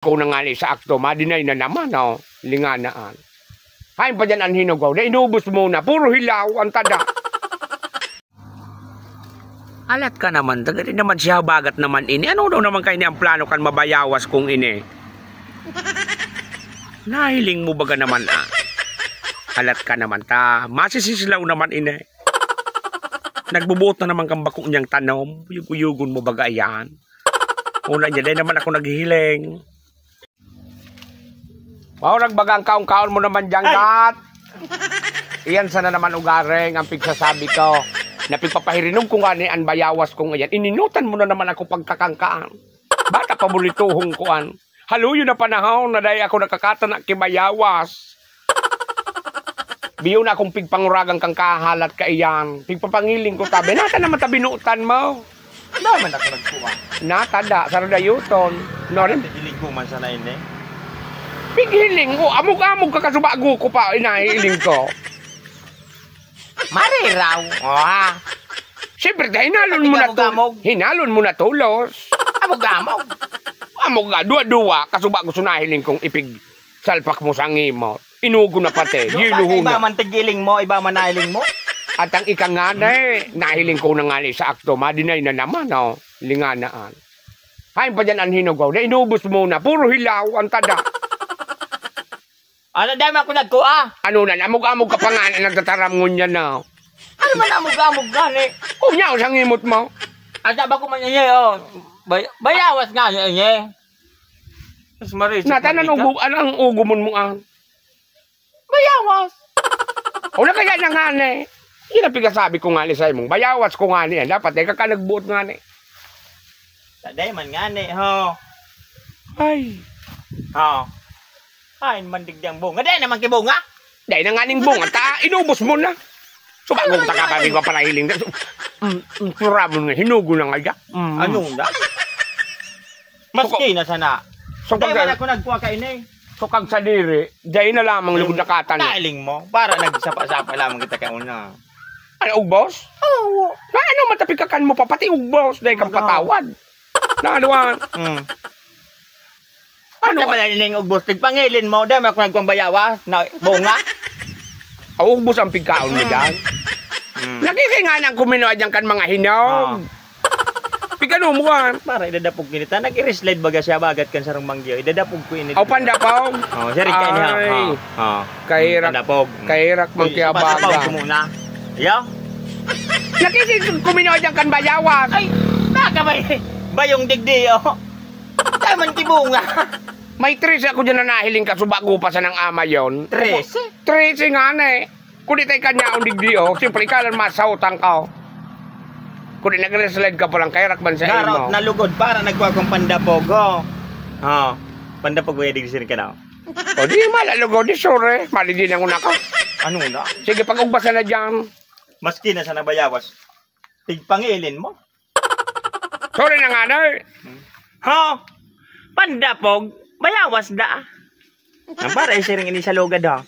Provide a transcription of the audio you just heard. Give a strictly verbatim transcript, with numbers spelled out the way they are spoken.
Ko na nga ni sa akto, madinay na naman, oh. Linganaan. Hain pa dyan ang hinugaw na inubos mo na. Puro hilaw ang tada. Alat ka naman, taga di naman siya bagat naman ini. Ano daw naman kayo ni ang plano kan mabayawas kong ini? Nahiling mo baga naman, ah? Alat ka naman ta. Masisislaw naman ini. Nagbubuot na naman kang bako niyang tanom. Uyog-uyogon mo baga yan. Una niya, dahil naman ako naghihiling. Wow, nagbagang kaon-kaon mo naman dyan, Ay! Gat. Iyan sana naman ugaring ang pigsasabi ko. Na pigpapahirinog ko nga ni an bayawas kong iyan. Ininutan mo na naman ako pagkakangkaan. Bata pa bulituhong kuan. Haluyo na panahon na dai ako nakakatana ki bayawas. Biyo na akong pigpanguragan kang kahalat kaiyan. Pigpapangiling ko tabi. Nata naman tabi nutan mo. Dai man ako nagkuha. Natada, sa radayuton. No, rin. Hiling ko man sana ini. Pighiling ko, amog-amog ka kasubago ko pa, inahiling ko. Mariraw. Oh, ha? Siyempre, hinalon mo na to. Amog-amog. Hinalon mo na tulos. Amog-amog. Amog nga, duwa-duwa, kasuba gusto nahiling kong ipig salpak mo sa ngimot. Inugo na pati, Doon giluho iba na. Man tigiling mo, iba man nahiling mo. At ang ikangana eh, nahiling ko na nga ni sa akto, madinay na naman, oh, linganaan. Hain pa dyan ang hinugaw na inubos mo na, puro hilaw ang tada. Ano, dai man ako nagkuha? Ano na, amog-amog ka pa nga na nagtataram ngunyan na. Ano man amog-amog gani? Kung niya, sa ngimot mo. Asa ba ko man ini, oh? Bay-, bayawas nga niya ini. Mas maray, Natanan ang gu-, ano ang ugumon mo, ah? Bayawas. O na kaya na nga ni. Yun ang pigkasabi ko nga ni sa imong. Bayawas ko nga ni. Dapat, eh, kaka nagbuot nga ni. Sa dai man nga ni, ho. Ay. Ho. Ay, mandigdi ang bunga. Dai naman ki bunga. Dai na nga ning bunga. Ta, inubos mo na. Subago Ano ta yan? Kapag ikaw pala hiling. Mm, mm, sura mo nga. Hinugo na nga ya. Mm. Ano na? Maski na sana. So, Dai pag- man ako nagkuha ka ini. So, kag sadiri, dai na lamang lugod nakatan. Nailing mo. Para nagsapa-sapa lamang kita kay una. Ano, ugbos? Oo. Na ano, matapikakan mo pa, pati ugbos, dai kang Ano? Patawad. Na ano, ah? Mm. Ano Ano ka? Pala ining ugbos? Tigpangilin mo, dai man ako nagkuha bayawas na bunga. Aw, ugbos ang pigkaon mo Mm. dyan. Mm. Nagkikay nga nang kuminoa dyan kan mga hinog. Ah. Pigano mo, ah? Para idadapog kinita. Nag-i-slide baga siya, bagat kan sarong manggiyo. Idadapog ko ini. Aw, pandapog? Oh, siya rin kayo niya. Ay. Oh, oh. Kahirak, Pandapog. Kahirak man Uy, kaya pandapog baga. Ko muna. Yo? Nakikita ko mino dyan kan bayawas. Ay, baka may bayong digdi, oh. Tayo man kibunga. May trese ako dyan na nahiling ka, subago pa sa nang ama yon. Trese? Trese nga na eh. Kung di tayo kanyaon digdi, oh. Siyempre, ikaw lang masautang ka, oh. Kung di nagre-slide ka palang kahirak man sa Garo, imo. Nalugod para nagkuha kong pandapog, oh. Oh, pandapog mo yung digdi ka na, oh. O di, malalugod, di sure. Mali din ang una ka. Ano na? Sige, pag-ugbasan na dyan. Maski na sa nabayawas. Tigpangilin mo. Sorry na nga, Noy. Ha? Pandapog, bayawas da. Ang para, eh, siring ini sa lugad, ha?